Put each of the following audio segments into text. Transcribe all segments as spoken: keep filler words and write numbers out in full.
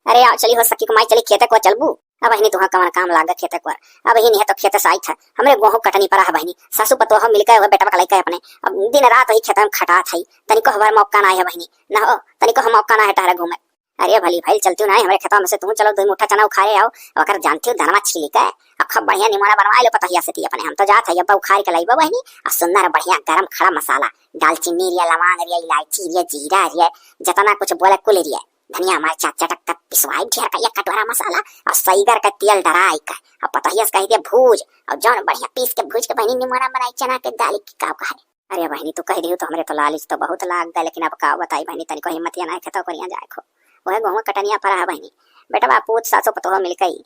अरे आओ चली हो सखी क माई, चली खेते को चलबू। अब बहिनी तुहा कवन काम लाग खेते को? अब बहिनी है तो खेते से आई था, हमरे गोहूँ कटनी परा है बहिनी, सासू पतोह मिलके वह बेटवा का लइका अपने, अब दिन रात वही खेत में खटात है, तनिको हमार मौका ना है बहिनी, ना हो, तनिको हम मौका ना है टहरे घूमे। अरे भली भइल, चलती ना हमरे खेतवा में से, तू चलो दो मुट्ठा चना उखाड़े आओ, अब अगर जानती हो धनवा छीली के, अब खूब बढ़िया निमोना बनवा लो पतोहिया से ती अपने, हम तो जात है अब उखाड़ के लाइबा बहिनी, आ सुंदर बढ़िया गरम खड़ा मसाला, दालचीनी रिया, लवांग रिया, इलायची रिया, जीरा रिया, जतना कुछ बोले कुल रिया, धनिया मरचा चटक के पिसवाई ढेर का एक कटोरा मसाला, और सईगर का तेल डराई का, और पतोहिया से कही दे भूज, और जौन बढ़िया पीस के भूज के बहिनी निमोना बनाई चना के दाल की का कहे। अरे बहिनी, तू कह दिहू तो हमरे तो लालिच तो बहुत लाग गए, लेकिन अब का बताई बहिनी, तनिको हिम्मतिया नाय खेतवा करिया जाए खो। वह गोहुआ कटनिया परा है बहिनी। बेटवा पूत सासो पतोह मिलकई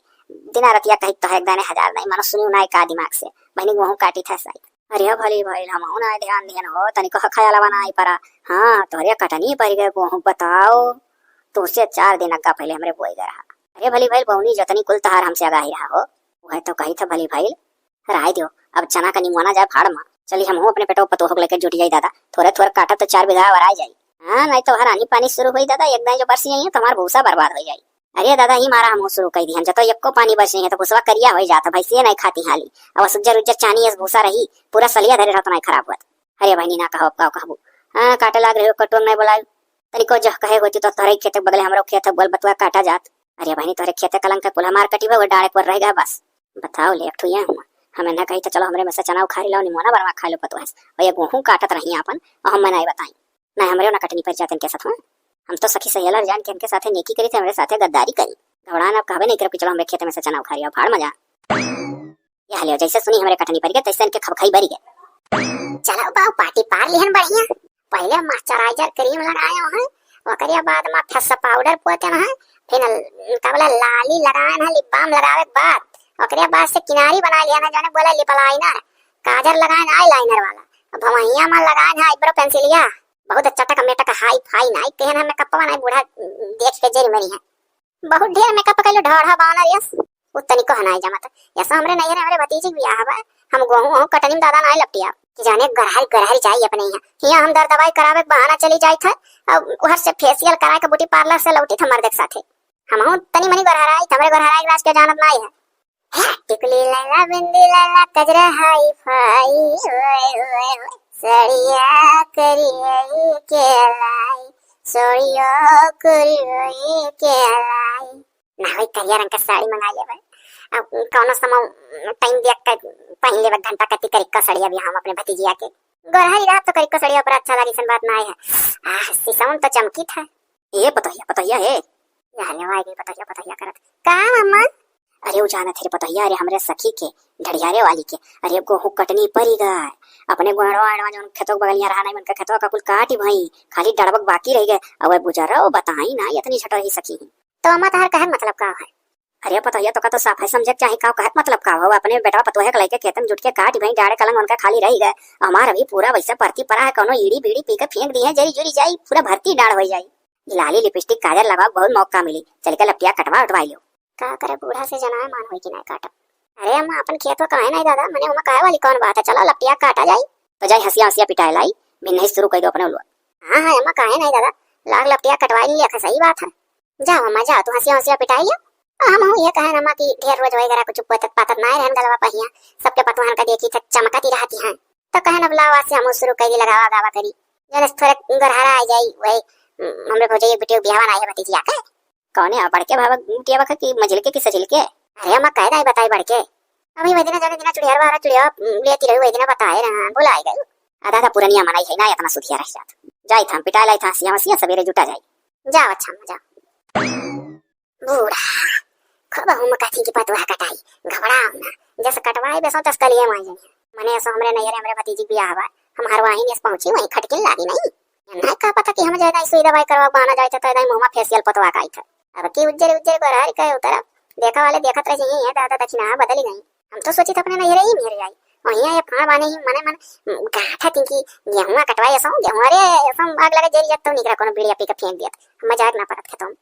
दिना रतिया कही तो है एक दाने हजार नहीं, मानो सुनियो नाय का दिमाग से। बहिनी गोहूँ काटी था साई। अरे भली भइल, हमहू नाय ध्यान दिहन हो, तनिको खयालवा नाय परा। हाँ, तोहरे कटनी परि गए गोहूँ, बताओ। तुहसे चार दिन अग्गा पहिले हमरे बोई गए रहा। अरे भली भइल, बौनी जतनी कुल तहार हमसे अगाही रहा हो। वह तो कही था भली भइल। राय दियो, अब चना का निमोना जाए फाड़ मा। चली हमहू अपने पेटो पतोह को लेके जुट जाई दादा। थोरे थोरे काटब तो चार बीघा और आ जाई। हाँ, नहीं तो हरानी पानी शुरू होई दादा, एक दाई जो बरसी आई है तो हमार भूसा बर्बाद हो जाई। अरे दादा, ही मारा हमहू शुरू कर दिहन, जतो एको पानी बरसी है तो भूसवा करिया हो जाता, भैंसिए नहीं खाती हाली। अब उज्जर उज्जर चानी अस भूसा रही, पूरा सलिया धरे रहत नहीं खराब होत। अरे बहिनी ना कहो, अब का कहबू? हाँ, काटे लाग रहे हो, कटुआ नहीं बोलायो। तनिको जह कहे होती तो तोहरे खेत के बगले हमरो खेत है, बोल बतुआ काटा जात। अरे बहिनी, तोहरे खेते कलंक के कुल्हा मार कटी बा, वो डाढ़े पर रह गया बस। बताओ ले, एक ठो ये हुआ। हम इन्हें कही तो चलो हमरे में से चना उखाड़ी लाओ, निमोना बनवा खा लो पतोह से। और ये गोहूँ काटत रही अपन, और हम नहीं बताई। ना हमरे ना कटनी पर जाते इनके साथ हुआ। हम तो सखी सहेलर जान के इनके साथे नेकी करी थे, हमरे साथे गद्दारी करी। घबरान अब कहबे नहीं करब कि चलो हमरे खेते में से चना उखाड़ी आओ, फाड़ मजा। यह लियो, जैसे सुनी हमरे कटनी परि गए, तैसे इनके खबखाई बरि गए। चलो बाऊ, पार्टी पार लिहन बढ़िया। पहिले मॉइस्चराइजर क्रीम लगाए हैं, ओकरे बाद में फेस पाउडर पोते हैं, फिर का बोले लाली लगाए हैं, लिप बाम लगावे के बाद, ओकरे बाद से किनारी बना लिया ना, जाने बोले लिप लाइनर, काजर लगाए हैं, आई लाइनर वाला, अब भवहिया में लगाए हैं आईब्रो पेंसिलिया, बहुत चटक मेटक हाई फाई नाई, तेहन है मेकअपवा नाई, बूढ़ा देख के जेरी मरी है। बहुत ढेर मेकअप कइलो, ढाढ़ा बानर यस। उ तनिको हनाई जमत। यस, हमरे नैहरे हमरे भतीजी के बियाह बा। हम गोहूँ ओहूँ कटनी में दादा नाई लपटिया। कि जाने गरहर गरहर जाई अपने यहाँ। हियाँ हम दर दवाई करावे के बहाना चली जाइत है। और उहर से फेशियल कराए के ब्यूटी पार्लर से लौटी थे मर्द के साथे। हमहू तनी मनी गरहराई, हमरे गरहराई के राज के जानत नाई है। टिकुली लैला, बिंदी लैला, कजरा हाई फाई, ओए, ओए, ओए, सड़िया करियई के लाई, सड़िया करियई के लाई। ना होई, करिया रंग का साड़ी मंगा लेबे। अब कौनो समय टाइम देख के पहन लेबे, घंटा कत्ती करिक्का सड़िया भी हम अपने भतीजिया के। गोरहरी रात तो करिक्का सड़िया ऊपर अच्छा लागी, सन बात ना है। आह, सिसवन तो चमकी था। ए पतोहिया, पतोहिया, ए। यार, ले आ गई पतोहिया, पतोहिया करत। का मम्मा? अरे, उ जानत है रे पतोहिया, अरे, हमरे सखी के, ढड़ियारे वाली के, अरे, गोहूँ कटनी परी गए। अपने गोहड़वा अड़वा जौन खेतों के बगलिया रहा नहीं, उनका खेतवा का कुल काटी भई, खाली डड़बक बाकी रह गए। अब बुजरा, वो बताई ना, इतनी झटो ही सखी ही। तो अम्मा, तहार कहत मतलब का है? अरे पतोहिया, तोका तो साफे समझे के चाही, का कहत मतलब का हो? अपने बेटवा पतोहे के लइके खेत में जुट के काटी भई, डाड़े कलंग उनका खाली रही गए। हमार अभी पूरा वैसे परती परा है, कौनो ईड़ी बीड़ी पी के फेंक दी है, जरी जुरी जाई, पूरा भरती डाड़ हो जाई। ई लाली लिपस्टिक काजर लगावे बहुत मौका मिली, चल के लपटिया कटवा उठवाई लियो। का करे, बूढ़ा से जनाए मान होई कि नहीं काटब। अरे अम्मा, अपन खेत हो काहे नहीं दादा, मने ओमा काहे वाली कौन बात है, चलो लपटिया काटा जाई। तो जाई हंसिया हंसिया पिटाए लाई, भी नहीं शुरू कर दो अपने उलवा। हाँ हाँ अम्मा, काहे नहीं दादा, लाग लपटिया कटवाई लिया, सही बात है। जाओ अम्मा जाओ, तू हंसिया हंसिया पिटाई लियो। और हम ये कहे अम्मा कि ढेर रोज होए गरा कुछ पोतत पातत ना रहन गलवा पहिया, सबके पतवाहन का देखी थे चमकती रहती हैं। तो कहन अब लावा से हम शुरू करी, लगावा गावा करी। जने थोड़े गरहरा आ जाई, वही, उम, हमरे भौजाई एक बेटी बियाहवा ना है भतीजिया के। कौने आ बड़के बाबा बिटिया बखा की मझिलके की सझिलके? अरे अम्मा कह दाई बताई बड़के। अभी वही दिन जाने दिन चुड़ियार वाला चुड़िया, उम, लेती रही, वही दिन बताए रहा, भुलाई गई। आ दादा पुरनिया मनाई है ना, इतना सुधिया रह जात। जाई था, पिटाए लाई था, सिया मसिया सवेरे जुटा जाई। जाओ अच्छा अम्मा जाओ। बूढ़ा, खूब हम कथी की पतुआ कटाई, घबराओ ना, जस कटवाई बेसो तस कलिए माई जानी। मने ऐसो हमरे नैहरे हमरे भतीजी बियाह बा, हम हरवाही ने पहुंची वहीं खटकिन लागी नहीं। नहीं का पता कि हम जाए दाई सुई दवाई करवा बहाना जाए थे, तो दाई मुंह में फेशियल पतवा का आई था। अब की उज्जर उज्जर गोरहर के उतरब, देखा वाले देखत रह जाइए, ये दादा दक्षिणा बदली गई। हम तो सोची था अपने नैहरे ही मेहर जाई, वहीं ये फाड़ बाने ही मने मन गाठा थी कि गेहूं कटवाई ऐसा, गेहूं रे ऐसा आग लगे जेल जात तो निकला कोनो बीड़ी पी के फेंक दिया था। हम मजाक ना परत खेतों।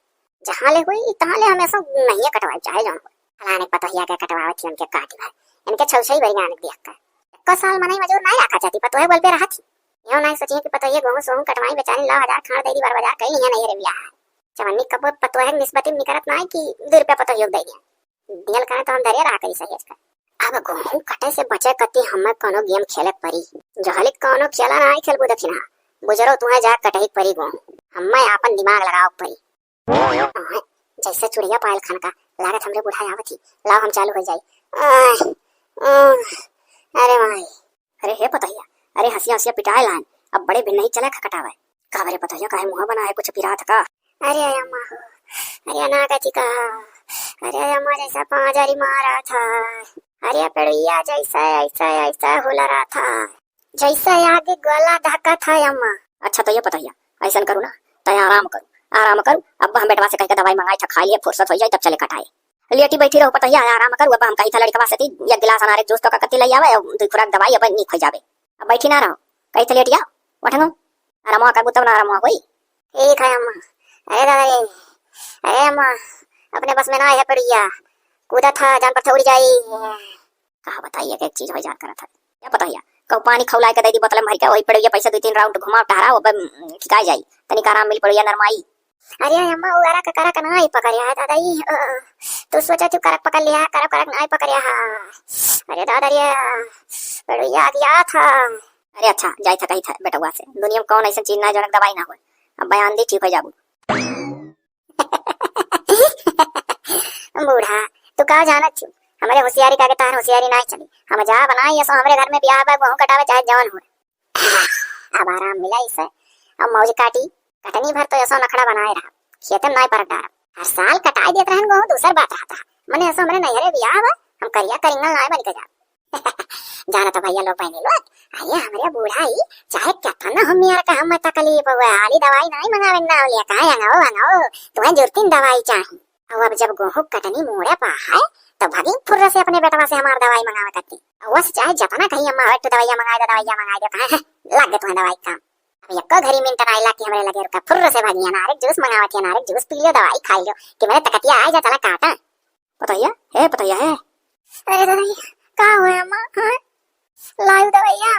जहाँ ले हुई, तहाँ ले हमेशा नहीं कटवाई, चाहे जौन हो। फलाने पतोहिया के कटवावे थी, उनके काटी भाई। इनके छौछई बरियान देख कर। एको साल मनई मजूर नहीं रखा जाती, पतोहे बोल पे रहा थी। यो नहीं सोचिए कि पतोहिया गोहूं सोहूं कटवाई, बेचारी ला हजार खाड़ दे दी, बार बाजार कहीं नहीं है, नहीं रे बिया है। जवानी कबो पतोहे के निस्बती निकरत ना है कि दू रुपया पतोहियो के दे दिया। दियल करें तो हम धरे रहा करी सहेज कर। अब गेहूं कटे से बचे कती हमें कोनो गेम खेले के परी। जहली कोनो खेला ना खेलबू दखिना, बुजरो तुहे जा कटही के परी गेहूं। हमें आपन दिमाग लगावे के परी। जैसे चुड़िया पायल खनका, लागत हमरे बुढ़ाई आवत ही। लाओ हम चालू हो जाई। आह, आह, अरे माई। अरे हे पतोहिया, अरे हंसिया हंसिया पिटाए लान, अब बड़े भी नहीं चले खकटावे। का बरे पतोहिया, काहे मुंह बना है, कुछ पिरात का? अरे अम्मा हो, अरे ना गति का, अरे अम्मा जैसा पाँजरी मारा था, अरे पेड़िया जैसा ऐसा ऐसा हुलरा था, जैसा आगे गला धका था अम्मा। अच्छा तो ये पतोहिया, ऐसन करू ना, तय आराम करू, आराम करू। अब हम बेटवा से कह के दवाई मंगाई था, खा लिए, फुर्सत हो जाए तब चले कटाए। लेटी बैठी रहो पतोहिया, आराम करू। अब हम कही था लड़कवा से ती, एक गिलास अनारे जूस तो का कत्ती ले आवे, और दू खुराक दवाई अब नीक हो जावे। अब बैठी ना रहो, कही था लेटी आओ, उठंगो, आराम करबू तब ना आराम होई। ठीक है अम्मा। अरे दादा रे, अरे अम्मा, अपने बस में ना है पड़िया, कूदा था जान पर उड़ जाई। का बताइए, एक एक चीज हो जान करत है। क्या पता भैया, कहू पानी खौलाए के दे दी बोतल में भर के, वही पड़िया पैसा दो तीन राउंड घुमाओ टहराओ, अब ठिकाई जाई, तनिक आराम मिल पड़िया नरमाई। अरे अम्मा, वो अरक करक ना ही पकड़िया है दादा, ई, अ, अ, तू सोचा तू करक पकड़ लिया, करक करक ना ही पकड़िया है। अरे दादा रे, पड़िया आ गया था। अरे अच्छा, जाई था कही था बेटवा से, दुनिया में कौन ऐसा चीज ना है, जनक दवाई ना हो। अब बयान दी, ठीक हो जाबू। बूढ़ा, तू का जानत छू? हमरे होशियारी का के तहर होशियारी नाई चली। हम जा बनाई, ये सो हमरे घर में बियाह बा, गेहूं कटावे चाहे जवन हो। अब आराम मिला इसे, अब मौज काटी। कटनी भर तो ऐसा नखड़ा बनाए रहा, खेते में नाई परत डारब। हर साल कटाई देत रहन गेहूं, दूसर बात रहता। मने ऐसा हमरे नैहरे बियाह बा, हम करिया करिंगल नाई बन के जाब। जानत भैया लोग, बहनी लोग, अरे हमरे बूढ़ा ही चाहे केतना हम यार का हम तकलीफ हुए, हाली दवाई नाई मंगावे ना लिया, काहे अंगाओ अंगाओ, तुम्हें जुरतीन दवाई चाही। और अब जब गेहूं कटनी मोड़े पा है, तो भगिन फुर्र से अपने बेटवा से हमार दवाई मंगावे करती। और वस चाहे जतना कहीं अम्मा, "हट, तू दवाइया मंगाए दे, दवाइया मंगाए दे," कहे, "हैं, लग गए तुम्हें दवाई काम।" अब यक्को घड़ी मिनट ना आइला कि हमरे लगे रुका, फुर्र से भागी, "अनारे जूस मंगावत है, अनारे जूस पी लियो, दवाई खाई लियो," कि मेरे तकतिया आए जा, चला काटा। पतोहिया, हे पतोहिया, हे। अरे दादा, ये का हुआ अम्मा? हाँ? लायू दवाइया।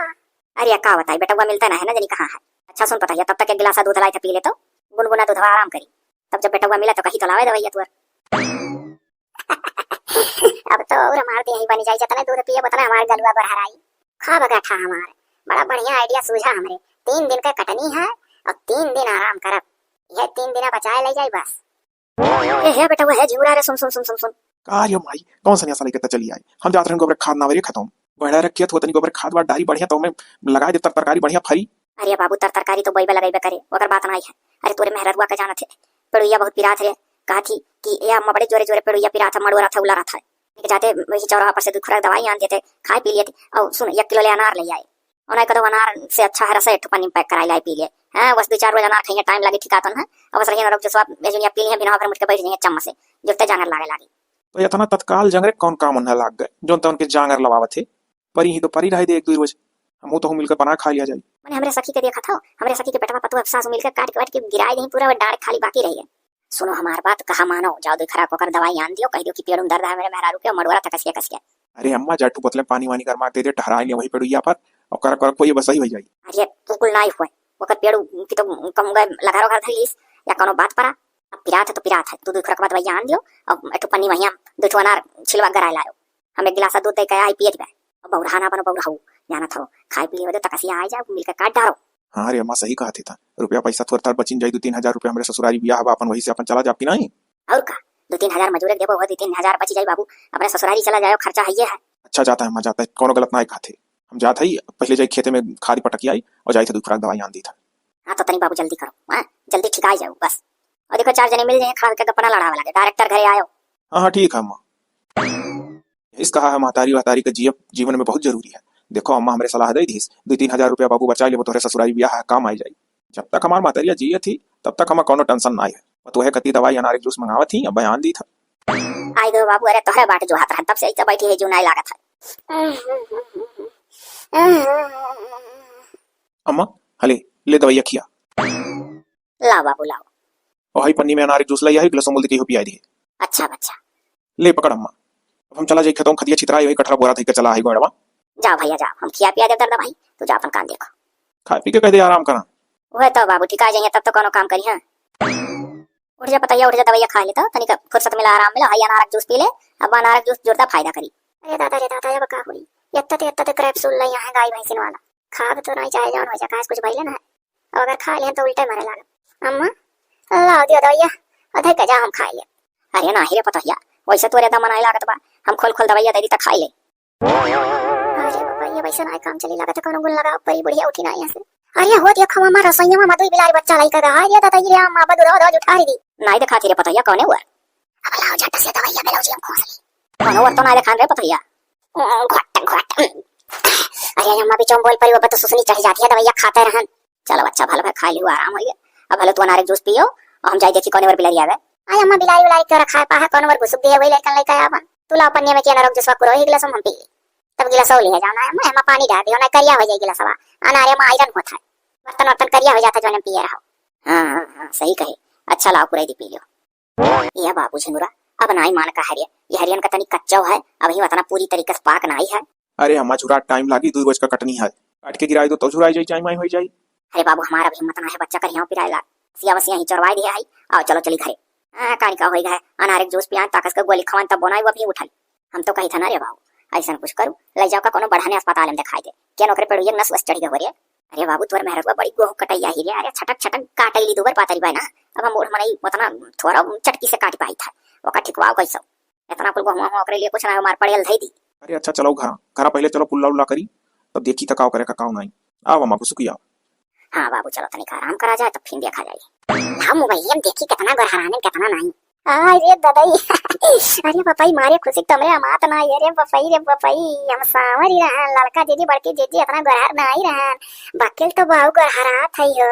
अरे, का बताई, बेटवा मिलता ना है ना, जनी कहाँ है। अच्छा सुन पतोहिया, तब तक एक गिलासा दूध लाई था, पी ले तो, गुनगुना दूधवा आराम करी। तब जब बेटवा मिला तो कही तो लावे दवाइया तुअर। अब तो और हमार देही बनी जाई, जितना दूध पिए उतना हमार गलुआ गोरहराई। खा बगाठा हमार, बड़ा बढ़िया idea सूझा हमरे। तीन दिन का कटनी है और तीन दिन आराम करब, यह तीन दिन बचाए ले जाई बस। ए, हे बेटवा, हे झिंगुरा रे, सुन, सुन, सुन, सुन, सुन। का रे माई, कौन सन्यासा लेके त चली आई? हम जात रहन गोबर खाद ना वरे खतम। बड़ा रखिया थो तनी गोबर खाद वाद डारी बढ़िया, तो मैं लगाए दे तर-, तरकारी बढ़िया फरी। अरे बाबू, तर तरकारी तो बोइबे लगइबे करे, ओकर बात नाई है। अरे तोरे मेहररुआ का जानत है, पेड़ुइया बहुत पिरात रे, कहा थी कि ए अम्मा बड़े जोरे जोरे पेड़ुइया पिरात है, मड़ुआ रहा था, उला रहा था। जाते वही चौराहा पर से दू खुराक दवाई आन देते, खाए पी लेते, और सुन, एक किलो ले अनार ले आए। और नहीं कदो अनार से अच्छा है रस एक ठो पन्नी में pack कराई लाई पी ले। हाँ, बस दो चार रोज अनार खाइए, time लागे ठिकातन है। अब बस रहिए ना, रुक जो सब, ये जो ये पी लिए, बिना भर मुठ के बैठ जाइए चम्मच से, जुरते जांगर लागे लागे। तो इतना तत्काल जंगरे कौन काम उन्हें लाग गए, जो तो उनके जांगर लवावत है? परी ही तो परी रहे दे एक दो रोज, हम तो मिलकर बना खा लिया जाए। मने हमरे सखी के देखा था, हमरे सखी के बेटवा पतोह सासू मिलकर काट के वाट के गिराए दे, पूरा डार खाली बाकी रह गए। सुनो हमार बात, कहा मानो, जाओ दो खराब होकर दवाई आन दियो, कह दियो कि पेड़ों में दर्द है मेरे मेहरारू के, मड़ुआ रहा था कसिया कसिया। अरे अम्मा, जा ठू बोतल में पानी वानी गरमा के दे दे, टहराए ले वही पेड़ुइया पर, और करक करक कोई बस ही हो जाई। अरे बिल्कुल नाई हुए, ओकर पेड़ू की तो कम गए लघारो घर धलीस, या कोनो बात परा। अब पिरात है तो पिरात है, तू दो खुरक बाद दवाई आन दियो, और एक ठो पन्नी वहिया दो ठो अनार छिलवा गराए लायो, हम एक गिलासा दूध दे के आई पियत बा। अब बौरहा ना बनो बौरहाऊ, जानत हो, खाए पिए बदे तकसिया आ जाओ, मिलकर काट डारो। हाँ रे अम्मा, सही कहत ही था। रुपया पैसा थोर थार बचिन जाई, दो तीन हजार रुपया हमरे ससुरारी बियाह बा, अपन वही से अपन चला जाब कि नहीं? और का, दो तीन हजार मजूरे के देबो, वो दो तीन हजार बची जाई बाबू, अपने ससुरारी चला जाओ, खर्चा है ये है। अच्छा जाता है अम्मा, जाता है, कोनो गलत ना कहत है। हम जात है, पहले जाई खेते में खाद पटक आई और जाई था दो खुराक दवाई आन दी था। हाँ तो तनी बाबू जल्दी करो, हाँ, जल्दी ठिकाई जाओ बस। और देखो चार जने मिल जाए, खड़ा होकर गप्पा ना लड़ावे लगे, director घरे आयो। हाँ हाँ ठीक है अम्मा। इस कहा है महतारी वहतारी के जियब जीवन में बहुत जरूरी है। देखो अम्मा हमरे सलाह दे दीस, दो तीन हजार रुपया बाबू बचा लेबो, तोहरे ससुरारी बियाह है, काम आई जाई। जब तक हमार महतारिया जियत ही, तब तक हमार कौनो tension ना है। और तोहे कती दवाई अनार के जूस मंगावत ही, अब बयान दी था। आई गो बाबू, अरे तोहरे बाट जो हाथ रहा, तब से ऐसे बैठी है, जो नाई लागत है। अम्मा, हले, ले दवाई खिया। लाओ बाबू, लाओ। और हाई पन्नी में अनार के जूस लाई है, गिलासों में दे के हो पिया दी। अच्छा बच्चा। ले पकड़ अम्मा, अब हम चला जाई खेतों खतिया छितराई, वही कठरा बोरा धइके चला है गोड़वा। जाओ भैया जाओ, हम खिया पिया देब दर्द भाई, तू जा अपन काम देखो। खाए पी के कह दे आराम करा। वह तो बाबू ठिका जाइए तब तो कोनो काम करी, हाँ। उठ जा पतोहिया, उठ जा, दवाइया खाइ ले तो तनिक फुर्सत मिला, आराम मिला। हई अनारक जूस पी ले, अब अनारक जूस जोरदार फायदा करी। अरे दादा रे दादा, अब का होई? एत्ता ते, एत्ता ते कैप्सूल लइ अहइ गाय भैंसिन वाला। खाब तो नाहीं चाहे जौन होइ जा, काहे से कुछ भइले ना है। अब अगर खाइ लेहन तो उल्टे मारे लागब। अम्मा, लाव दियो दवाइया, अधे के जा हम खाइ ले। अरे नाहीं रे पतोहिया, वैसे तोरे दमा नाहीं लागत बा, हम खोल खोल दवाइया दइ दी त खाइ ले। अरे बाबा, ये वैसे नाहीं काम चली, लागत है कौनो गुन लगाव परी, बुढ़िया उठी ना यहाँ से। अरे हो देखो अम्मा, रसोइया में दुइ बिलारी बच्चा लइका गा है। अरे दादा, ये अम्मा, बदू दवा दवा उठा दी। नाहीं देखात ही रे पतोहिया, कौने हुआ? अब लाव झट से दवाइया बेलौजी हम खोस ली। कौनो हुआ तो नाहीं देखान रे पतोहिया। घट, घट। अरे अम्मा, बीचों बोल परी, वो तो सुसनी चढ़ जाती है, दवाइया खाते रहन। चलो अच्छा, भल भा खाइ लियो, आराम होइ गया। अब भले तू अनारक जूस पियो, और हम जाई देखी कौने बर बिलारी आवे। आई अम्मा, बिलारी उलारी क्यों रखा है, पाहा कौने बर घुसुक दिए, वही लड़कन लइका आवन। तू ला अपन नियम के अनारक जूसवा कुरो ही गिलास में हम पी ली। तब गिलासवा लिहे जाओ ना अम्मा, एमा पानी डाल दियो ना, करिया होइ जाए गिलासवा। अनारे में आयरन होत है, बर्तन वर्तन करिया होइ जात है जौन पिए रहो। हाँ, हाँ, हाँ, सही कहे। अच्छा लाओ, कुरई दी पी लियो। ए बाबू झिंगुरा, अब नाई मान का हरिया, ये हरियन का तनी कच्चा है, अबहीं उतना पूरी तरीके से पाक नाई है। अरे अम्मा, झुरात टाइम लागी, दुइ रोज का कटनी है, काट के गिराई दो तो झुराई जाई, चाई माई होइ जाई। अरे बाबू, हमारा भी हिम्मत ना है, बच्चा करिया पिराए लाग, सिया वसिया ही चोरवाई दिया है। आओ चलो चली घरे। हाँ, कानी का होई गए, अनारक जूस पियान, ताकस के गोली खवान, तब बोनाई वो भी उठल। हम तो कही था ना रे बाबू, ऐसा कुछ करू, ले जाओ का कोनो बढ़ाने अस्पताल में दिखाई दे, क्या नौकरी पेड़ू ये नस वस चढ़ी गए हो रे। अरे बाबू, तोर मेहररुआ बड़ी गोहूं कटैया ही रे। अरे छटक छटक काटैली, दूबर पातरी बा ना। अब हम बूढ़ मनई उतना थोड़ा चटकी से काट पाई था, ओका ठिकवाओ कैसो। इतना कुल गोहुआ हुआ ओकरे लिए कुछ ना हो, मार पड़ेल धई दी। अरे अच्छा, चलो घरा, घरा पहले चलो, कुल्ला उल्ला करी, तब देखी त काव करे का काव नाई। आओ अम्मा, घुसुकी आओ। हाँ बाबू, चलो तनिक आराम करा जाए, तब फिर देखा जाए। लाओ मोबाइल में देखी कितना गोरहराने, कितना नाई। आय रे ददई। अरे पपई मारे खुशी तमरे अमात ना, अरे पपई रे पपई, हम सांवर ही रहन, लड़का जीजी बड़की जीजी इतना गोरहर ना ही रहन, बकिल तो बहु गोरहरात है हो।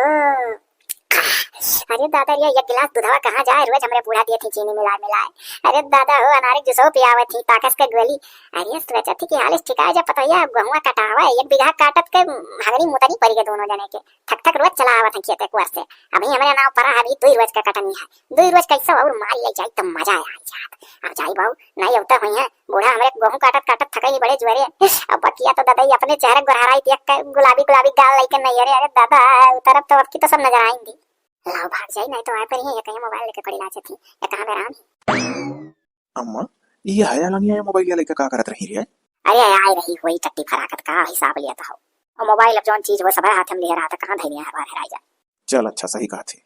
अरे दादा रे, एक गिलास दूधवा कहाँ जाए, रोज हमरे बूढ़ा दिए थी चीनी मिलाए मिलाए। अरे दादा हो, अनारे जूसो पियावत थी, ताकस के गोली। अरे सोचत थी कि हालिस ठिकाए जा पतोहिया, गहुआ कटावा, एक बीघा काटत के हगनी मुतनी पड़ी गए दोनों जने के। थक थक रोज चला आवत हैं खेते कुआर से। अभी हमरे नाव पर अभी दुई रोज का कटनी है। दुई रोज कैसे और मार ले जाई तब मजा आ जात। अब जाई बाऊ, नहीं अवता हुई है। बूढ़ा हमरे गोहूं काटत काटत थकई बड़े जुअरे। अब बकिया तो ददई अपने चेहरे गोरहराई देख के गुलाबी गुलाबी गाल लेके नहीं अरे, अरे दादा, उतरब तो अब की तो सब नजर आएंगी। लाओ भाग जाई, नहीं तो आए पर ही ये कहीं मोबाइल लेके पड़ी लाचे थी। ये कहाँ मेरा ही? अम्मा, ये हया लंगिया ये मोबाइल या लेके का करत रही रे? अरे आए रही हुई टट्टी फराकत का हिसाब लिया था। और मोबाइल अब जौन चीज हो सब हाथ में ले रहा था, कहाँ धैर्य है बाहर आई जा। चल अच्छा, सही कहा थे।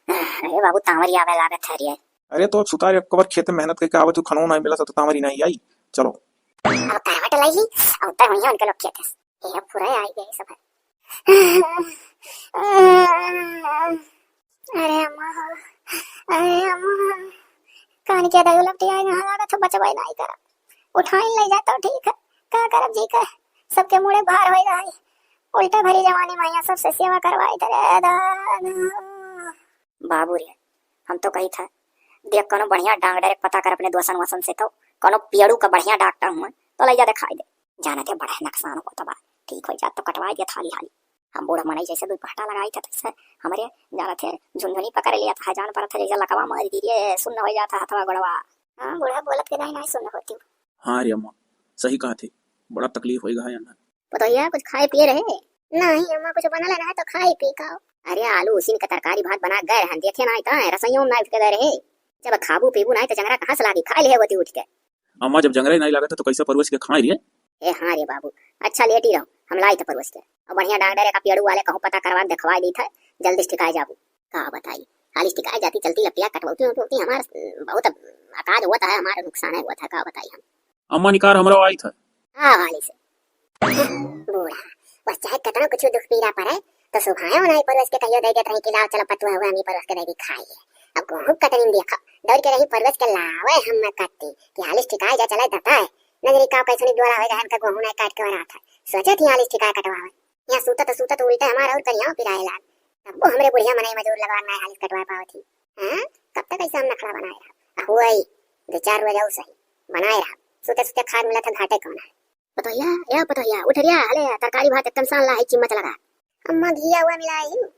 अरे बाबू, तांवरी आवे लागत है रे। अरे तो अब सुतार एक बार खेत में मेहनत करके आवे, तू खनो नहीं मिला तो तांवरी नहीं आई। चलो। अब करवट लई ली, और उतर हुई है उनके लोग खेत से। ये अब पूरा आई गए सब। अरे अम्मा हो, अरे अम्मा, कान के दाई उलट आई, यहाँ लागत है बचवाई नहीं करा। उठाई ले जा तो ठीक है, का करब जी का, सबके मुड़े भार हो जाए। उल्टा भरी जवानी माया सबसे सेवा करवाई दे रे दादा। बाबू रे, हम तो कही था, देख कोनो बढ़िया डांगडर एक पता कर अपने दोसन वसन से, तो कोनो पियड़ू का बढ़िया डॉक्टर हुआ तो ले जा दिखाई दे। जाना थे बड़ा नुकसान होता बा, ठीक हो जात तो कटवाई दिया हाली हाली। हम बूढ़ मनई जैसे दुई पहटा लगाई था तैसे हमरे जाना थे झुनझुनी पकड़ लिया था, जान पड़ा था जैसे लकवा मार दी रे, सुन्न हो जाता हथवा गोड़वा। हाँ, बूढ़ा बोलत के नहीं, नहीं सुन्न होती। हाँ रे अम्मा, सही कहा थे, बड़ा तकलीफ होई गया है। पतोहिया, कुछ खाए पिए रहे? नहीं अम्मा, कुछ बनल ना है तो खाए पी का। अरे आलू उसीन के तरकारी भात बना गए रहन, देखे ना तो रसोइयों में ना उठ के गए रहे। जब खाबू पीबू ना तो जंगरा कहाँ से लागी, खा ले होती उठ के। अम्मा, जब जंगरा ही नहीं लागत है तो कैसे परोस के खाए रे? ए हाँ रे बाबू, अच्छा लेटी रहो, हम लाई थे परोस के। और बढ़िया डॉक्टर का पेड़ू वाले कहूँ पता करवा दिखवा दी था, जल्दी से ठिकाए जाबू। का बताई, हालिस ठिकाए जाती चलती लपिया कटवती उटवती हमार बहुत अकाज हुआ था, हमारा नुकसान है हुआ था, का बताई हम। अम्मा निकार हमरा आई था। हाँ, वाली से। बूढ़ा, बस चाहे कितना कुछ दुख पीड़ा पड़े, तो सुभाए नहीं परोस के कहियो दे देत रही कि लाओ चलो पतुआ हुआ, हम ही परोस के दे दी खाई। अब गोहूं कतरी में देखो, दौड़ के रही परोस के लावे हम न कत्ती, कि हालिस ठिकाए जा चले दता है। नजरी का कैसनी डोला होए गहन का गोहूं नहीं काट के वरात है। सोचे थी हालिस ठिकाए कटवावे। यहाँ सूतत सूतत उल्टे हमार और करिया पिराए लाग। तब वो हमरे बुढ़िया मनई मजूर लगवा नहीं हालिस कटवा पावत थी। हाँ? कब तक ऐसे हम नखड़ा बनाए रहा? आ हुआ ही, दो चार रोज और सही। बनाए रहा। सूते सूते खाद मिला था घाटे कौन है? पतोहिया, ए पतोहिया, उठ रिया, हले, तरकारी भात एकदम सान ला है, चिम्मच लगा। अम्मा घिया हुआ मिलाई हूँ।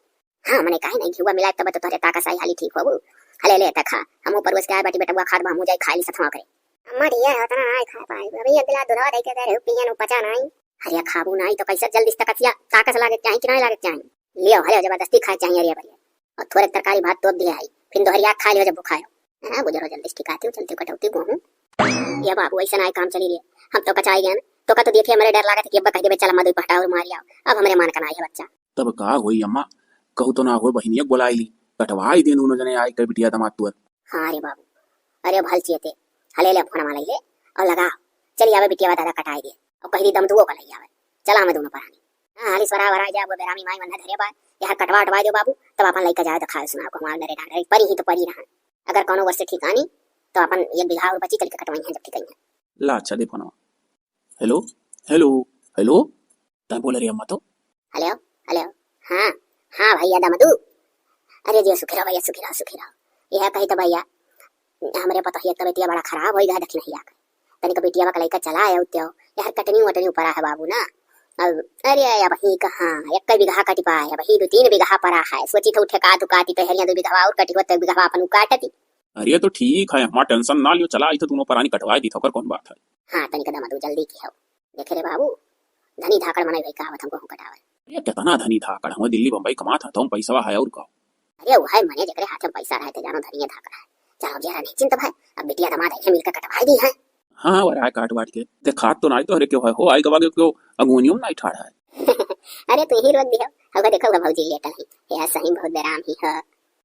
हाँ, मने काहे नहीं घिया मिलाई, तब तो तोहरे ताकस आई हाली ठीक होबू। हले, ले, त खा, हमू परोस के आए बाटी बेटवा, खाद बा, हमू जाई खाई ली सथवा करे। अम्मा ढेर है, उतना ना खा पाई, अभी एक गिलास दूधवा दे के दे रहे हो, पियन, वो पचा नहीं। अरे खाबू नहीं तो कैसे जल्दी से तकसिया, ताकस लागे के चाही कि नहीं लागे के चाही? लियो, हले, जबरदस्ती खाए के चाही, अरे बरिया। और थोड़े तरकारी भात तोप दिया है, फिर दोहरिया खा लियो जब भुखायो। हाँ, बुजरो जल्दी से ठिकाती हो, चलती हो कटौती गोहूँ। या बाबू, ऐसा ना काम चली रही। हम तो कचाई गए ना, तो का तो देखे हमरे डर लागत है कि अब कह देबे चल मदुई पहटा और मारी आओ। अब हमरे मन का ना है बच्चा। तब का होई अम्मा, कहू तो ना हो बहिनिया बोलाई ली, कटवाई दे दोनों जने आई के बिटिया दामाद तुअर। हाँ रे बाबू, अरे भल चियते, हले ले फोन वाला ले और लगा, चली आवे बिटिया दादा कटाई दे, और कह दी दम दुओ का लई आवे, चला हमें दोनों परानी। हाँ, हाली स्वरा वरा जा, वो बेरामी माई मन धरे बा, यहाँ कटवा उटवा दो बाबू, तब अपन लइका जाए तो खाए सुनाओ को हमार डरे डांडरे, परी ही तो परी रहा। अगर कोनो वस्तु ठिकानी, तो अपन एक बीघा और बची चल के कटवाई है जब ठिकाई है। ला अच्छा दे फोनवा। हेलो, हेलो, हेलो, तै बोले रे अम्मा तो? हेलो, हेलो, हाँ, हाँ भैया दमदू। अरे जी सुखी रहो भैया, सुखी रहो, सुखी रहो। यह कही तो भैया, हमरे पतोहिया के तबियतिया बड़ा खराब होई गा, दखिन भैया के। तनिक बिटिया बा के लइका चला आया उत्यो। यार कटनी वटनी ऊपर है बाबू ना। अब अरे अब ही कहाँ, एक बीघा कटि पाए, अब ही दो तीन बीघा परा है। सोची था उठे का दुकाती तो हरिया दो बीघा और कटी होते बीघा अपन उ काटती। अरे तो ठीक है, हमार टेंशन ना लियो, चला आई तो दोनों परानी कटवाई दी, ओकर कौन बात है। हाँ, तनिक दमदू जल्दी की हो। देखे रे बाबू, धनी धाकड़ मनई भाई कहावत हमको हूँ कटावे। अरे कितना धनी धाकड़ हूँ, दिल्ली बम्बई कमात है, तो हम पैसा है और का। अरे वो है मने जेकरे हाथ में पैसा रहे थे जानो धनिये धाकड़ है। चलो अब जरा नहीं चिंता भाई, अब बिटिया दामाद है मिलकर कटवाई दी है। हाँ, वो राय काट वाट के। देखात तो नाई तो हरे क्यों है, हो आई गवा के क्यों अगुनियों में नाई ठाड़ है। अरे तू ही रोक दियो, अब देखो भौजी लेटल ही। यार सही बहुत बेराम ही है।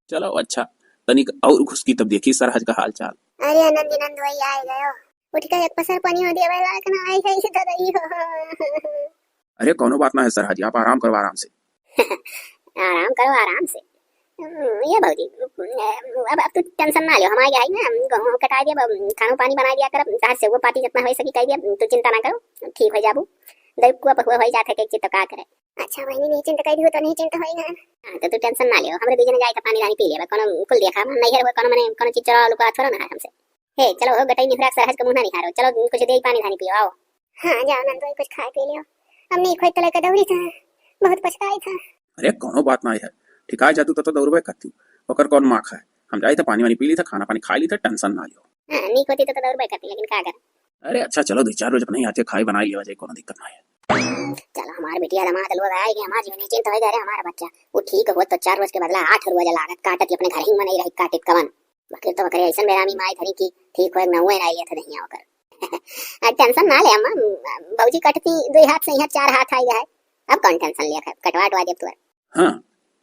चलो अच्छा, तनिक और घुसकी तब देखी सरहज का हाल चाल। अरे आनंद आनंद वही आए गयो। उठ के एक पसर पानी हो दिया, भाई लायक ना आई है इसे तो रही हो। अरे कोनो बात ना है सरहज, आप आराम करो आराम से। आराम करो आराम से। हम्म, ये भौजी, अब, अब तू टेंशन ना लियो, हम आगे आई ना, हम गेहूं कटा दिया, अब खानो पानी बना दिया कर, चाहे सेव पाती जितना हो सकी कह दिया, तू चिंता ना करो, ठीक हो जाबू। दई कुआ पहुआ हो जात है, एक चित्त का करे। अच्छा बहिनी, नहीं चिंता कह दी हो तो नहीं चिंता होई ना। हाँ, तो तू टेंशन ना लियो, हमरे दू जने जाए तो पानी रानी पी लेबा, कोनो कुल देखा, हम नहीं है कोनो मने कोनो चीज चोरा लुका थोड़ा ना है हमसे। हे चलो हो गटई निहुरा सरहज के मुंह ना निहारो, चलो कुछ दे पानी धानी पियो आओ। हाँ जाओ नंदोई कुछ खाए पी लियो, हम नहीं खोई तो लेकर दौड़ी था, बहुत पछताई था। अरे कोनो बात ना है, ठिकाए जातू तो, तो दौड़बे करती, ओकर कौन माख है, हम जाई था पानी वानी पी ली था, खाना पानी खा ली था, टेंशन ना लियो। हाँ, नीक होती तो, तो दौड़बे करती, लेकिन का कर। अरे अच्छा चलो दो चार रोज अपने हाथे खाए बनाई लेवा जाए, कोनो दिक्कत ना है। चलो हमार बिटिया दामाद लोग आए कि हमार जीवन निश्चिंत हो गए, अरे हमारा बच्चा वो ठीक हो तो चार रोज के बदला आठ रोज लागत काटत ही अपने घर ही में नहीं रही काटित कवन। बाकी तो ओकरे ऐसन बेरामी माई धरी की ठीक होए नौवे ना आइए थे दहिया ओकर। आ, टेंशन ना ले अम्मा, भौजी कटती दुई हाथ से यहाँ चार हाथ आई है, अब कौन टेंशन लिया है, कटवा अटवा देब तुअर। हाँ,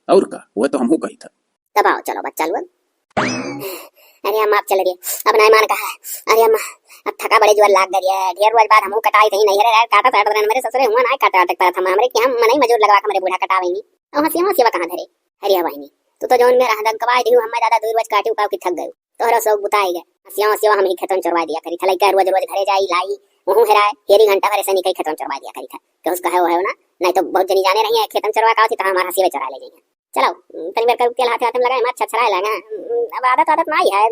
और का, वो तो हमहू कही था। तब आओ, चलो बच्चा लोग। अरे अम्मा, अब चल रही, अब नहीं मान कहा। अरे अम्मा, अब थका बड़े जुआर लाग गई है, ढेर रोज बाद हमहू कटाई कहीं नहीं रहे, काटा काट रहे मेरे ससुरे हुआ ना काटा काट पर हम हमरे कि हम मनई मजूर लगवा के हमरे बूढ़ा कटावेंगी। अब हंसी हंसी कहाँ धरे। अरे बहिनी, तू तो जौन में रहदन कवाई दिहू, हमें दादा दू रोज काटी उकाव की थक गयो। तोहरा शौक बुताई गए। हंसिया हंसिया हम ही खेतन चोरवा दिया करी था, लइका रोज रोज घरे जाई लाई, वहू हेराए, हेरी घंटा भरे से निकई खेतन चोरवा दिया करी था। केहू से कहे हो ना, नहीं तो बहुत जनी जाने रही है, खेतन चोरवा का होती तो हमारा हंसी में चोरा ले जाइए। चलो, तनी बेर का तेल हाथे हाथे में लगाए, मार छछराए लगा। अब आदत आदत ना ही है,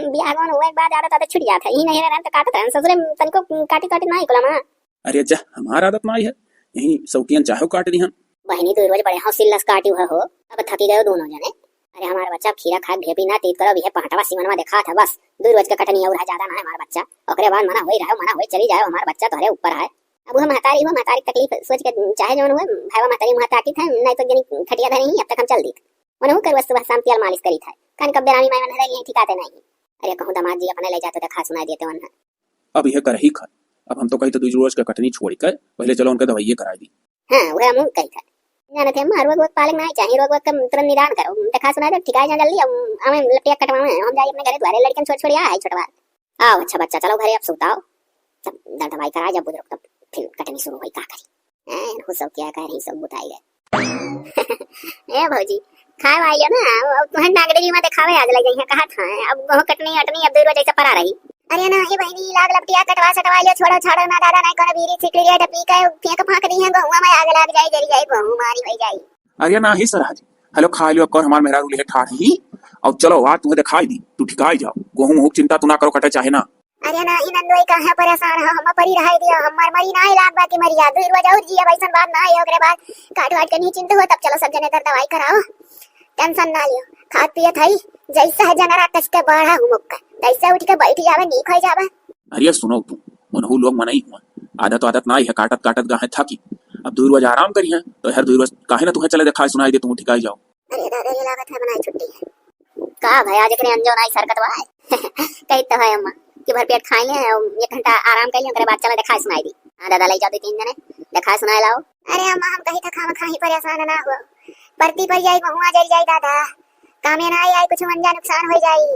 बियाह गौन हुए के बाद आदत आदत छूट जात है। यही नहीं रहन तो काटत रहन, ससुरे तनिको काटी काटी ना ही कुला माँ। अरे जा, हमार आदत ना ही है, यही शौकियन चाहो काट दिहन। बहिनी, तू रोज बड़े हौसिल्लस काटी हुआ हो, अब थकी गयो दोनों जने। अरे हमार बच्चा खीरा खाए ढेपी ना तीत करो, अब यह पहटवा सिमनवा देखा था बस, दू रोज का कटनी और है, ज्यादा ना है हमार बच्चा। ओकरे बाद मना होई रहो, मना होई चली जाओ, हमार बच्चा तोहरे ऊपर है। अब वो महतारी, वो महतारी के तकलीफ सोच के चाहे जौन हुए, भाईवा महतारी मुँह ताकी था, नहीं तो जनी खटिया धरे ही, अब तक हम चल दी। उन्हें करुआ सुबह शाम तेल मालिश करी था, कान कब बेरामी माई मन धरे लिए ठिकाते नहीं। अरे कहूँ दामाद जी अपने ले जाते तो खा सुनाई देते वरना। अब यह करही खा, अब हम तो कही तो दूज रोज का कटनी छोड़ कर पहले चलो उनका दवाइये कराई दी। हाँ, वह हम कही था। जाने थे मार रोग वोग पालक ना चाहिए, रोग वोग का तुरंत निदान करो, देखा सुना दे, ठिकाए जा जल्दी, अब हमें लटिया कटवावे, हम जाए अपने घरे द्वारे, लड़कन छोड़ छोड़ आए है छोटवा। आओ अच्छा बच्चा, चलो घरे अब सुताओ, जब दर्द भाई करा जब बुजुर्ग तब फिर कटनी शुरू हुई, का करी। हैं, हो सब क्या कह रही, सब बुताई गए। ए भौजी, खाए वाली हो ना, अब तुहन नागदेवी में देखावे आज ले जाइए, कहा था, अब गोह कटनी अटनी अब दो रोज ऐसे परा रही। अरे ना, ए बहिनी, लाग लपटिया कटवा सटवा लियो, छोड़ो छाड़ो ना दादा, नहीं कोनो बीड़ी सिकड़ी रे, पी के फेंक फांक दी है, गोहुआ में आग लाग जाए, जरी जाए, गोहूँ मारी हो जाए। अरे ना ही सरहज, हेलो खा लियो, कर हमार मेहरारू ले ठाड़ ही, अब चलो आज तुम्हें दिखाई दी, तू ठिकाई जाओ, गोहूँ हुक चिंता तू ना करो, कटे चाहे ना। अरे नाही नंदोई, काहे परेशान हो? हम परी रहाई दियो, हम मर मरी नाही लाग बाकी मरिया। दुई रोज और जिया, वैसन बात ना है। ओकरे बाद काट वाट के निश्चिंत हो, तब चलो सब जने तर दवाई कराओ, टेंशन ना लियो। खात पियत हई, जैसे है जनरा कस के बाढ़ा हुमुक के, तैसे उठ के बैठ जावे, नीक हो जावे। अरे सुनो तू, उनहू लोग मनई हुआ, आदत आदत ना है, काटत काटत गाहे थकी। अब दुई रोज आराम करी है, तो हर दुई रोज काहे ना तुम्हें चले दिखाई सुनाई दे, तुम ठिकाई जाओ। अरे दादा, ये लागत है बनाए छुट्टी है। का भाई, आज एकरे अंजो नाई सरकत बा। कही तो है अम्मा कि भर पेट खाई ले, एक घंटा आराम कर ले, ओकरे बाद चला देखाए सुनाए दी। हाँ दादा, ले जाओ दो तीन जने, देखाए सुनाए लाओ। अरे अम्मा, हम कही तो खामा खाही परेशान ना हो, परती पर जाई, महुआ जल जाई दादा, कामे ना आई, आई कुछ मंजा नुकसान हो जाई।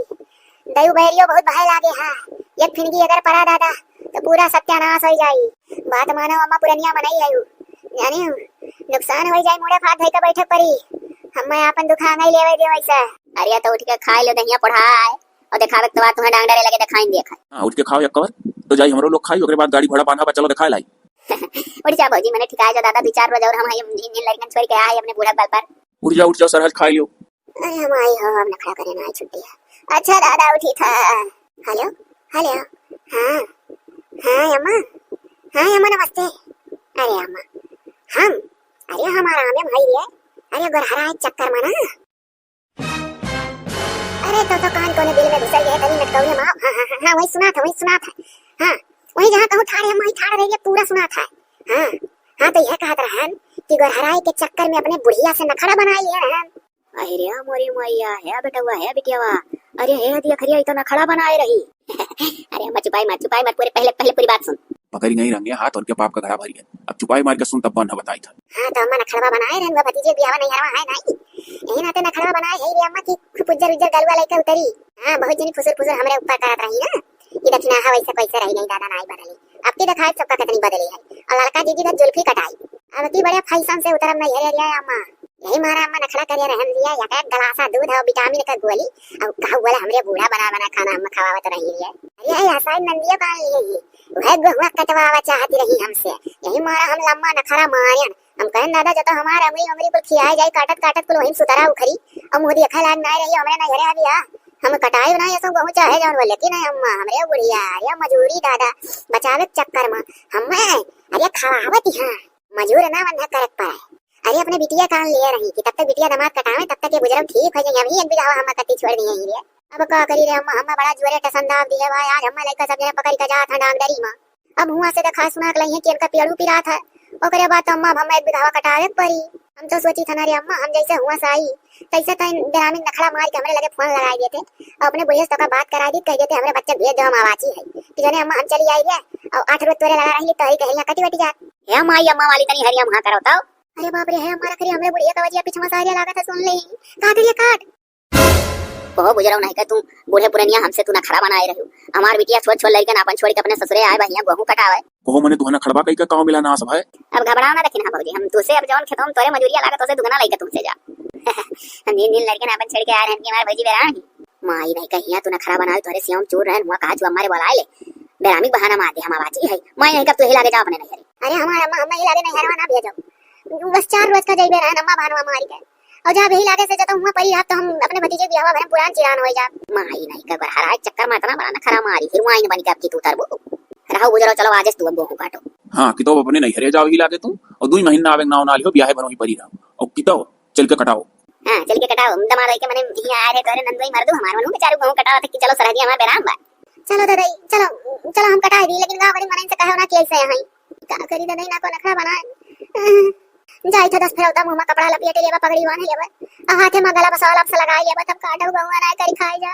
दयू बहरियो बहुत भय लागे है, एक फिनगी अगर पड़ा दादा तो पूरा सत्यानाश हो जाई। बात मानो अम्मा, पुरनिया मनई है उ, जानी हो, नुकसान हो जाई, मुड़े फाट धई के बैठे पड़ी। हम मैं आपन दुख आंगई लेवे दे वैसे। अरे तो उठ के खाए लो दहिया पढ़ाए और देखावे के तो बाद तुम्हें डांग डरे लगे देखाइन देख है। हाँ, उठ के खाओ एक कवर, तो जाई हमरो लोग खाई, ओकरे बाद गाड़ी घोड़ा बांधा बा, चलो देखाए लाई। उठ जा भौजी, मने ठिकाए जा दादा, दो चार रोज और हम हई, इन, इन लड़कन छोड़ के आए अपने बूढ़ा बल पर। उठ जाओ, उठ जाओ, सरहज खाई लियो। अरे हम आई हो, हम नखड़ा करे ना आई छुट्टी है। अच्छा दादा उठी था। हेलो, हेलो, हाँ, हाँ अम्मा, हाँ अम्मा नमस्ते। अरे अम्मा, हम, अरे हम आरामे में हई रे। अरे गोरहरा के चक्कर में ना। अरे तो, तो कान कोने बिल में घुसई गए, तनी नटकौरे माँ। हाँ, हाँ, हाँ, हाँ, वही सुनात है, वही सुनात है। हाँ, वही जहाँ कहूँ ठाड़ है, वही ठाड़ रही है, पूरा सुनात है। हाँ, हाँ, तो यह कहत रहन कि गोरहराए के चक्कर में अपने बुढ़िया से नखड़ा बनाए लिए रहन। अरे मोरी मैया, हे बेटवा, हे बिटियावा, अरे हे दिया खरिया, ई तो नखड़ा बनाए रही। अरे अम्मा चुपाई मत, चुपाई मत, पूरे पहले, पहले पूरी बात सुन। पकड़ी नहीं रंगे हाथ, उनके पाप का घड़ा भरी है। अब चुपाई मार के सुन, तब बन बताई था। हाँ, तो अम्मा नखड़वा बनाए रहन, वो भतीजे बियाह नहीं हरवा है नहीं। यही नाते नखड़वा बनाए है रे अम्मा की खूब उज्जर उज्जर गलुआ लइका उतरी। हाँ, बहुत जनी फुसुर फुसुर हमरे ऊपर करत रही ना कि दक्षिणा है वैसे कैसे रही नहीं दादा, नहीं बदली। अब की देखाए सबका कितनी बदली है। और लड़का जीजी का जुल्फी कटाई, अब की बड़े फैशन से उतरब नहीं है रे अम्मा। यही मारा अम्मा नखड़ा करिया रहन दिया, या का गलासा दूध और विटामिन का गोली, और कहा बोला हमरे बूढ़ा बना बना खाना अम्मा खवावत रही है। अरे ये आसाई नंदिया का ये, ये, वह गोहुआ कटवावा चाहती रही हमसे। यही मारा हम लम्बा नखड़ा मारेन। हम कहन दादा जब तो हमार अमरी अमरी कुल खियाए जाए, काटत काटत कुल वहीं सुतरा उखरी, और मुँह देखा लाग ना रही, हमरे नहीं घरे अभी आ। हम कटाए ना ये सब गोहूँ चाहे जौन बोले कि नहीं अम्मा, हमरे बुढ़िया, अरे मजूरी दादा, बचावे के चक्कर में, हमें, अरे खवावत यहाँ, मजूर ना बंधा करक पाए। अरे अपने बिटिया कान लिए रही कि तब तक बिटिया दामाद कटावे, तब तक ये बुजुर्ग ठीक हो जाए। अभी एक बीघा हवा हम कत्ती छोड़ दिए ही रे। अब का करी रे अम्मा, हम बड़ा जोरे टसन दाब दिए बा। आज हम लइका सब जने पकड़ के जात हैं डांगडरी में। अब हुआ से देखा सुना के लइहे कि इनका पेड़ू पिरात है। ओकरे बाद तो अम्मा अब हम एक बीघा कटावे के पड़ी। हम तो सोची था ना रे अम्मा, हम जैसे हुआ से आई, तैसे तो इन ग्रामीण नखड़ा मार के हमरे लगे फोन लगाई देते और अपने बुढ़िया से तो का बात कराई दी, कह देते हमरे बच्चे भेज दो, हम आवाची है कि जने अम्मा हम चली आई रे और आठ रोज तोरे लगा रही तो ही कहीं कटी वटी जात। हे माई, अम्मा वाली तनी हरिया मुहा करो तो। अरे बाप रे, हे अम्मा रख रे, हमरे बुढ़िया का वजिया पिछवा से हरिया लागत है, सुन ले, काट रे काट। ओहो बुजरऊ नहीं का तू, बूढ़े पुरनिया हमसे तू नखरा बनाए रहू। हमार बिटिया छोट छोट लड़कन आपन छोड़ के अपने ससुरे आए बहिया गोहूं कटावे। ओहो मने तुहना खड़बा कई का काव मिला नास भाई। अब घबराओ ना दखिना भौजी, हम तुसे अब जौन खेतों में तोरे मजूरिया लागत उसे दुगना लइके तुमसे जा। हम दिन दिन लड़कन आपन छोड़ के आ रहन कि हमार भौजी बेरान ही। माई नहीं कहिया तू नखरा बनावे तोरे सियाम चूर रहन हुआ कहा चुआ मारे बोलाए ले। बेरामी बहाना मार दे हम आवाची है। माई नहीं कब तू ही लागे जा अपने नहीं हरी। अरे हमार अम्मा, अम्मा ही लागे नहीं हरवा ना भेजो। बस चार रोज का जइबे रहन अम्मा बहाना मारी के। और जब यही लागे से जब हुआ परी रहा तो हम अपने भतीजे की हवा भरम पुरान चिरान हो जा। माई नहीं का गोरहराए चक्कर में इतना बड़ा नखरा मारी, हिरवाइन बन के आपकी तू तरबू। रहो बुजरो, चलो आज तू अब गोहूं काटो। हाँ, कितो अपने नहीं हरे जाओ ही लागे तू, और दुई महीना आवे नाव ना लियो, ब्याहे भरो ही परी रहो। और कितो चल के कटाओ। हाँ, चल के कटाओ। दमाद भाई के मने हिया आ रहे तोरे नंदोई मर दो हमार मनु बेचारू गोहूं कटाओ तक कि चलो सरहदी हमार बेराम बा। चलो दादा, चलो, चलो हम कटाए दी, लेकिन गाँव वाली मनई से कहो ना कि ऐसे हैं। का करी दादा, ना को नखरा बनाए। जाई था दस फेर उदा मुंह में कपड़ा लपेटे लेबा, पगड़ी बांध लेबा, और हाथे में गला बसाल आपसे लगाई लेबा, तब काटो बहुआ ना करी खाई जा।